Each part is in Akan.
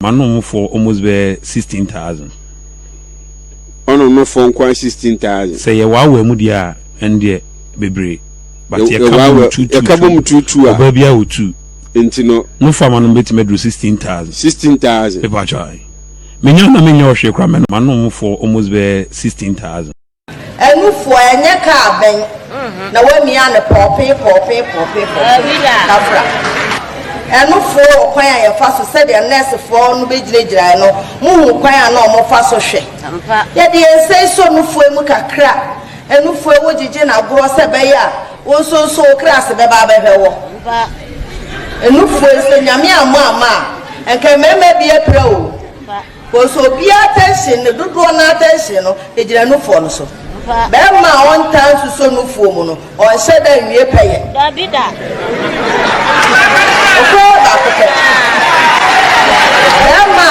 Manom for almost bɛyɛ 16,000. Ɔnom no fɔ nkoa 16,000. Sɛ yɛ waawa mu deɛ a, ɛno deɛ bebree. But yɛ ka bɔ mu two two. Yɛ ka bɔ mu two two a. Ɔbaa biara wɔ two. Nti no. No fo ama no bɛtumi aduru 16,000. 16,000. Pepa kyɛw ayi. Menya na menya ɔhwee koraa mɛnom. Manom for almost bɛyɛ 16,000. Ɛnufoɔ ɛnyɛ kaa bɛn na wamia no pɔɔpee pɔɔpee pɔɔpee pɔɔpee kafra. Ɛnufoɔ wɔ kwan a yɛfa so sɛdeɛ nɛɛsefoɔ no bɛgyinagyinaeɛ no mohu kwan a na wɔfa so hwɛ. Yɛde yɛn nsa yi sɔ nufoɔ mu kakra ɛnufoɔ yi wogyegye no agorɔ sɛ ɛbɛyɛ a wo nso nso wo kra ase bɛba abɛhwɛ wɔ. Ɛnufoɔ yi sɛ Nyame ammɔ amma a nka mmarima bi apira o. Cos obiara attention no dodoɔ no ara attention no gyina nufoɔ no so. Bɛɛma a ɔntaa nsusɔ nufoɔ mu no ɔnhyɛ da nwie pɛyɛ. Dabi da. Nokorɛ baako pɛ. Bɛɛma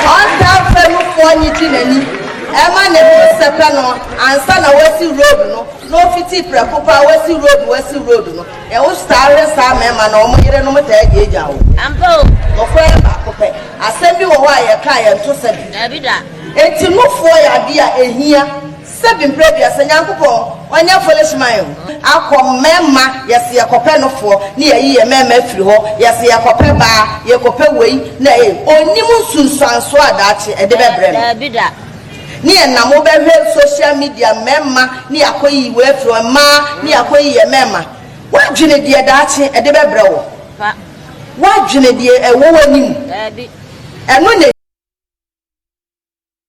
a ɔntaa mfa nufoɔ nyegye n'ani ɛma ne ho nsɛpɛ no ansa na wasi road no na ɔfiti prɛko pɛ a wasi road wasi road no Ɛ wo taa hwɛ saa mmarima no wɔn yerenom taa gyaagyaa wo. Ampa o. Nokorɛ baako pɛ. Asɛm bi wɔ hɔ a yɛka a yɛnto sɛbi. Daabi da. Enti nufoɔ yɛ adeɛ a ɛhia sɛbi mprɛ aduasa. Nyankopɔn ɔnyɛ foolish man o. Akɔ mmarima yɛse yɛkɔpɛ nofoɔ ne yɛyi yɛn mmarima afiri hɔ yɛse yɛkɔpɛ baa yɛkɔpɛ wei na ei ɔnnim nsunsuansoɔ a daakye ɛde bɛbrɛ no. Daabi da. Ne yɛ nam wo bɛ hwɛ social media mmarima ne yɛ akɔ yiyi wei afiri hɔ mmaa ne yɛ akɔ yiyi yɛ mmarima woadwene deɛ daakye ɛde bɛ brɛ wo woadwene deɛ ɛwɔ w'anim ɛno na.